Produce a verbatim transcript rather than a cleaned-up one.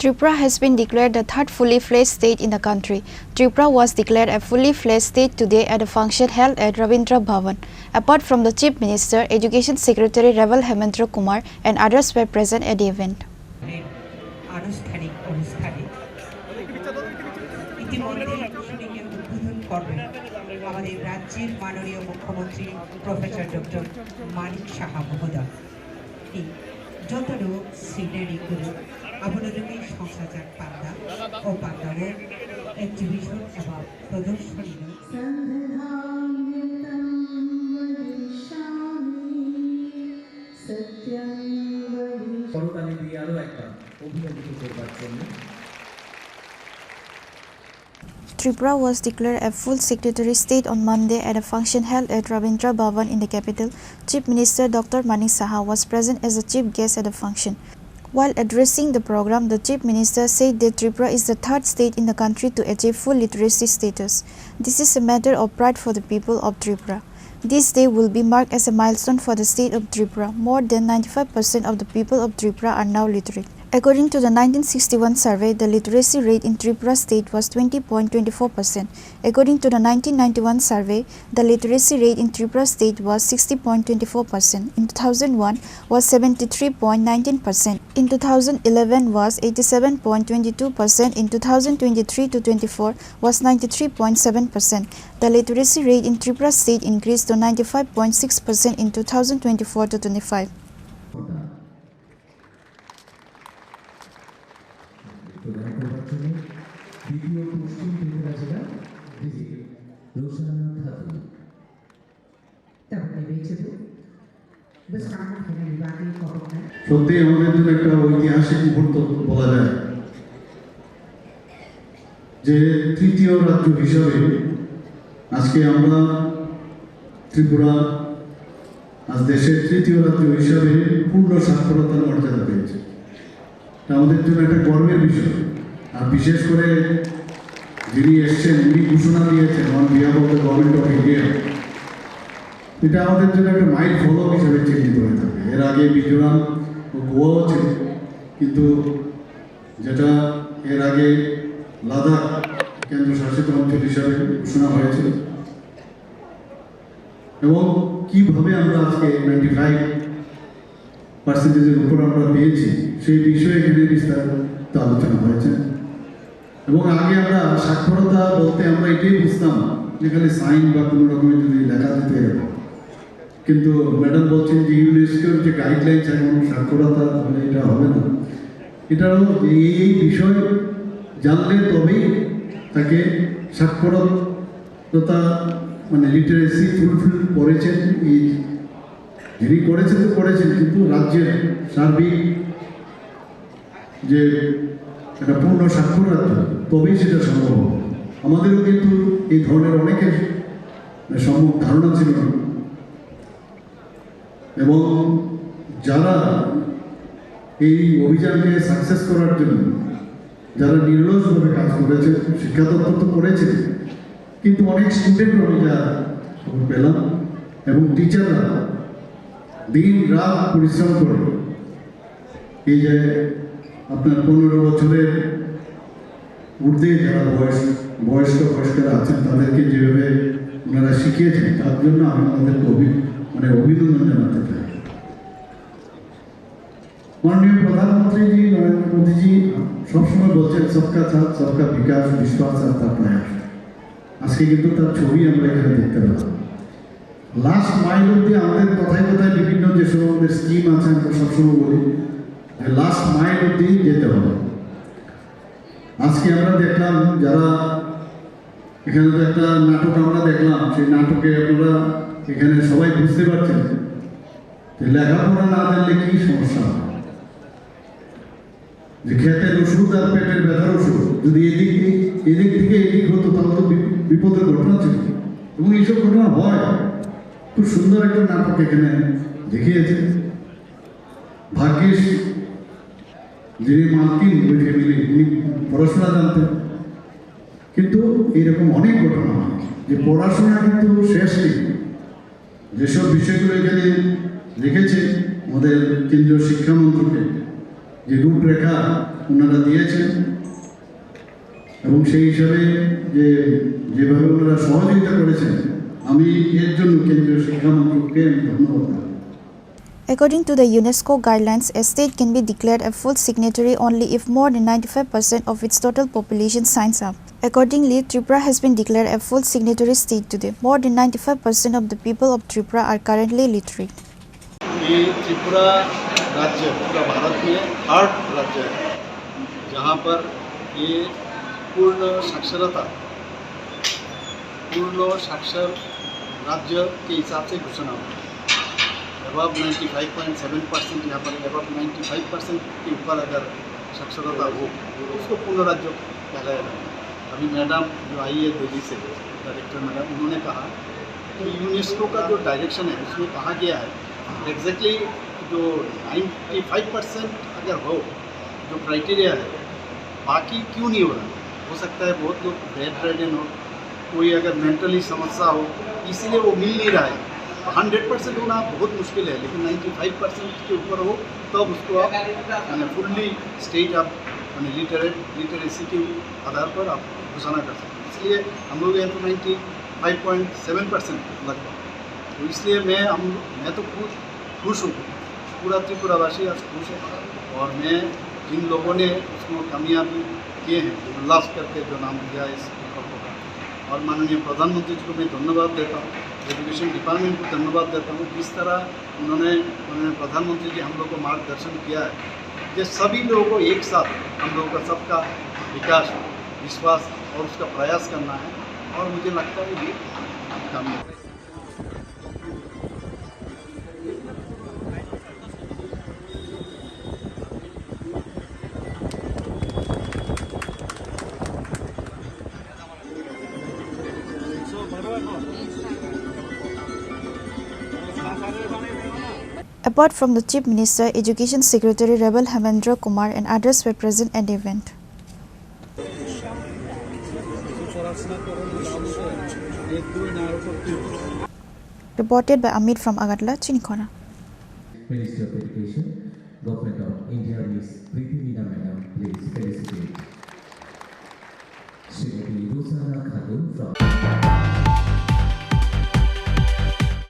Tripura has been declared the third fully fledged state in the country. Tripura was declared a fully fledged state today at a function held at Rabindra Bhavan. Apart from the Chief Minister, Education Secretary Raval Hemendra Kumar and others were present at the event. আনুষ্ঠানিক অনুষ্ঠানে ইতিমধ্যে উদ্বোধন করবেন আমাদের রাজ্যের মাননীয় মুখ্যমন্ত্রী professor doctor Manik সাহা মহোদয়। Jotono sinari guru, abono rwgwi songsajak panda, o pandao exhibition eba prodorsoni no. করতালি দিয়ে আরো একবার অভিনন্দিত করবার জন্য। Tripura was declared a full signatory state on Monday at a function held at Rabindra Bhavan in the capital. Chief Minister Doctor Manik Saha was present as a chief guest at the function. While addressing the program, the Chief Minister said that Tripura is the third state in the country to achieve full literacy status. This is a matter of pride for the people of Tripura. This day will be marked as a milestone for the state of Tripura. More than ninety-five percent of the people of Tripura are now literate. According to the nineteen sixty-one survey, the literacy rate in Tripura state was twenty point twenty-four percent. According to the nineteen ninety-one survey, the literacy rate in Tripura state was sixty point twenty-four percent. In two thousand one was seventy-three point nineteen percent. In two thousand eleven was eighty-seven point twenty-two percent. In two thousand twenty-three to twenty-four was ninety-three point seven percent. The literacy rate in Tripura state increased to ninety-five point six percent in two thousand twenty-four to twenty-five. প্রদান করবার জন্য দ্বিতীয় পশ্চিম ত্রিপুরা জেলা ডিজি রোশানা খাতুন। সত্যি আমাদের জন্য একটা ঐতিহাসিক মুহূর্ত বলা যায়, যে তৃতীয় রাজ্য হিসাবে আজকে আমরা ত্রিপুরা আজ দেশের তৃতীয় রাজ্য হিসাবে পূর্ণ সাক্ষরতার মর্যাদা পেয়েছে। এটা আমাদের জন্য একটা গর্বের বিষয়। আর বিশেষ করে যিনি এসছেন, উনি ঘোষণা দিয়েছেন on behalf of the Government of India, এটা আমাদের জন্য একটা মাইল ফলক হিসেবে চিহ্নিত হয়ে থাকে। এর আগে মিজোরাম ও গোয়াও ছিল, কিন্তু যেটা এর আগে লাদাখ কেন্দ্রশাসিত অঞ্চল হিসাবে ঘোষণা হয়েছিল। এবং কিভাবে আমরা আজকে নাইনটি ফাইভ পার্সেন্টেজের উপর আমরা পেয়েছি, সেই বিষয়ে এখানে বিস্তারিত আলোচনা হয়েছে। এবং আগে আমরা সাক্ষরতা বলতে আমরা এটাই বুঝতাম যে খালি সাইন বা কোনো রকমের যদি লেখা যেত এরকম, কিন্তু ম্যাডাম বলছেন যে ইউনেস্কোর যে গাইডলাইন্স এখন সাক্ষরতা হলে এটা হবে না। এটারও এই এই বিষয় জানলে তবেই তাকে সাক্ষরতা মানে লিটারেসি ফুলফিল করেছেন, এই যিনি করেছেন তো করেছেন, কিন্তু রাজ্যের সার্বিক যে একটা পূর্ণ সাক্ষর রাজ্য, তবেই সেটা সম্ভব হবে। আমাদেরও কিন্তু এই ধরনের অনেকের সম্যক ধারণা ছিল না। এবং যারা এই অভিযানকে সাকসেস করার জন্য যারা নিরলসভাবে কাজ করেছে, শিক্ষা দপ্তর তো করেছে, কিন্তু অনেক স্টুডেন্ট আমি যা খবর পেলাম এবং টিচাররা দিন রাত পরিশ্রম করে এই যে আপনার পনেরো বছরের ঊর্ধ্বে যারা বয়স, বয়স্ক বয়স্করা আছেন, তাদেরকে যেভাবে ওনারা শিখিয়েছেন, তার জন্য আমি ওনাদেরকে অভি-, মানে অভিনন্দন জানাতে চাই। মাননীয় প্রধানমন্ত্রীজি নরেন্দ্র মোদীজি সবসময় বলছেন, "সবকা সাথ, সবকা বিকাশ, বিশ্বাস আর তার প্রয়াস।" আজকে কিন্তু তার ছবি আমরা এখানে দেখতে পেলাম। লাস্ট মাইল অব্দি আমাদের কথায় কথায় বিভিন্ন যে সব আমাদের স্কিম আছে, আমরা সবসময় বলি যে লাস্ট মাইল অব্দি যেতে হবে। আজকে আমরা দেখলাম, যারা এখানে তো একটা নাটক আমরা দেখলাম, সেই নাটকে আপনারা এখানে সবাই বুঝতে পারছেন যে লেখাপড়া না জানলে কি সমস্যা হয়। যে ক্ষেতের ওষুধ আর পেটের ব্যথার ওষুধ, যদি এদিক, এদিক থেকে এদিক হতো, তাহলে তো বিপ-, বিপদের ঘটনা ছিল। এবং এইসব ঘটনা হয়। খুব সুন্দর একটা নাটক এখানে দেখিয়েছে। ভাগ্যিস যিনি মালকিন, ওই ফ্যামিলি, উনি পড়াশোনা জানতেন। কিন্তু এইরকম অনেক ঘটনা হয় যে পড়াশোনা কিন্তু শেষ নেই। যেসব বিষয়গুলো এখানে রেখেছে আমাদের কেন্দ্রীয় শিক্ষা মন্ত্রকে, যে রূপরেখা, ওনারা দিয়েছেন এবং সেই হিসাবে যে, যেভাবে ওনারা সহযোগিতা করেছেন, আমি এর জন্য কেন্দ্রীয় শিক্ষামন্ত্রককে আমি ধন্যবাদ জানাই। According to the UNESCO guidelines, a state can be declared a full signatory only if more than ninety-five percent of its total population signs up. Accordingly, Tripura has been declared a full signatory state today. More than ninety-five percent of the people of Tripura are currently literate. ये त्रिपुरा राज्य पूरा भारत में थर्ड राज्य है, जहाँ पर ये पूर्ण साक्षरता, पूर्ण साक्षर राज्य के हिसाब से घोषणा हुआ। Above ninety five point seven percent, यहाँ पर above ninety five percent के ऊपर अगर साक्षरता हो, तो उसको पूर्ण राज्य कहलाया जाता है। अभी मैडम जो आई है दिल्ली से, डायरेक्टर मैडम, उन्होंने कहा कि यूनेस्को का जो डायरेक्शन है, उसमें कहा गया है एग्जैक्टली जो नाइन्टी फ़ाइव परसेंट अगर हो, जो क्राइटेरिया है, बाकी क्यों नहीं हो रहा? हो सकता है बहुत लोग बेड रिडन हो, कोई अगर मेंटली समस्या हो, इसीलिए वो मिल नहीं रहा है। हंड्रेड परसेंट होना बहुत मुश्किल है, लेकिन नाइन्टी फ़ाइव परसेंट के ऊपर हो, तब उसको आप, माने, फुल्ली स्टेट आप, माने, लिटरेट, लिटरेसी के आधार पर आप घोषणा कर सकते हैं। इसलिए हम लोग यहाँ तो ninety five point seven percent लगभग। तो इसलिए मैं, हम, मैं तो खुद खुश हूँ, पूरा त्रिपुरावासी आज खुश है। और मैं जिन लोगों ने उसको कामयाबी किए हैं, उल्लास करके जो नाम दिया है इस प्रकल्प का, और माननीय प्रधानमंत्री जी को मैं धन्यवाद देता हूँ, एजुकेशन डिपार्टमेंट को धन्यवाद देता हूँ, जिस तरह उन्होंने, माननीय प्रधानमंत्री जी हम लोग को मार्गदर्शन किया है कि सभी लोगों को एक साथ हम लोगों का सबका विकास, विश्वास और उसका प्रयास करना है, और मुझे लगता है ये कामयाब है। Apart from the Chief Minister, Education Secretary Rebel Hemendra Kumar and others were present at the event. Reported by Amit from Agartala, Chinikhona. Ministry of Education, Government of India.